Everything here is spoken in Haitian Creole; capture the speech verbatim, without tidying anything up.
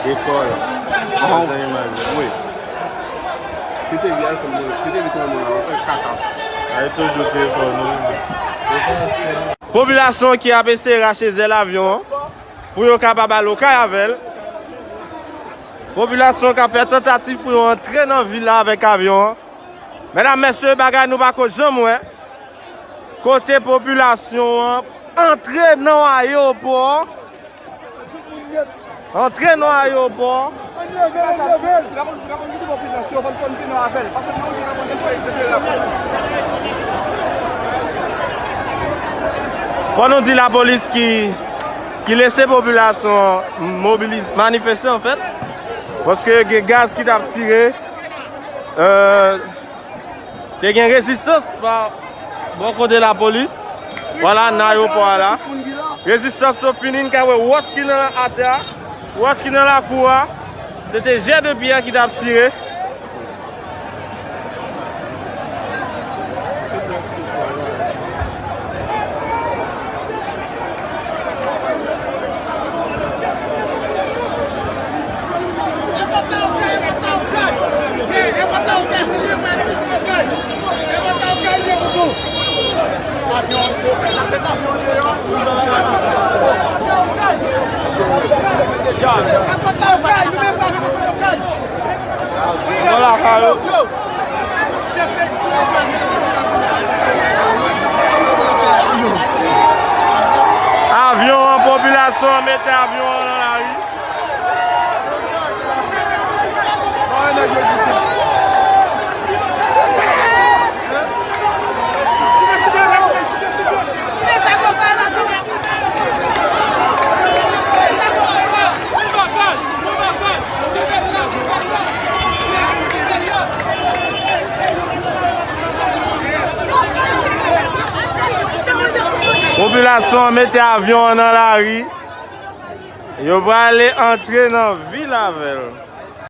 Lekòl. Jan imaj yo. Wi. Si te vye iPhone, si te vye telefòn nan, kaka. Ay toujou telefòn nou. Popilasyon ki ap eseye rache zèl avyon an pou yo kapab al okay avè l. Popilasyon k ap fè tantativ pou yo antre nan vil la avèk avyon an. Medam, mesye, bagay nou pako janm wè. Kote popilasyon an antre nan ayewopò. Antre nan ayewopò. Fò nou di lapolis ki, ki lese popilasyon an mobilize, manifeste, anfèt. Paske gen gaz ki t ap tire. Euh, Te gen rezistans pa bò kote lapolis. Vwala, nan ayewopò a la. Rezistans yo fini, n ka wè wòch ki nan atè a, wòch ki nan lakou a. Se te jè de pyè ki t ap tire. Vwala, ka yo. Avyon an, popilasyon an mete avyon an nan lari. Popilasyon an mete avyon an nan lari. Yo prale antre nan vil avè l.